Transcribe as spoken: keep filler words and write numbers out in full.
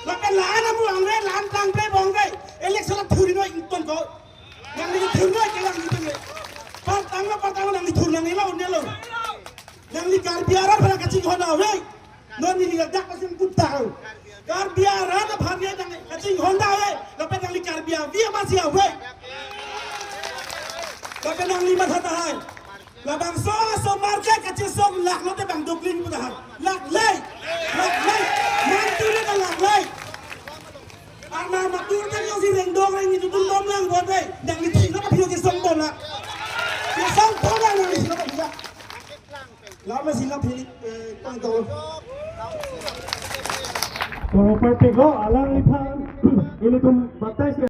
Lapen la-an amu angre, la-an tangple bongre. Election la thuri noi ington ko. Nangli thur noi ke nangli thur noi. Partang lo, partang lo, nangli thur nangnelo, nelo. Nangli Karbi arat aphan kachinghon ave. Non neli ladak pasin kut tahu. Karbi arat aphan nang kachinghon ave. Lapen nangli Karbi avi amatsi ave. Lapen nangli matha tahai. Labangso asomar ke kachesong lak lote bang dokling pu tahai. Lak lei. Lak lei. Mantu le ka lak lei. Arna matur kan yo si rengdong reng itu tum bom lang buat dei. Nangli thilo ka philo kesong bom la. Kesong bom la nangli thilo ka philo. Lama sila phili, eh, pangtol. Ko parti ko alangliphan ilitum batai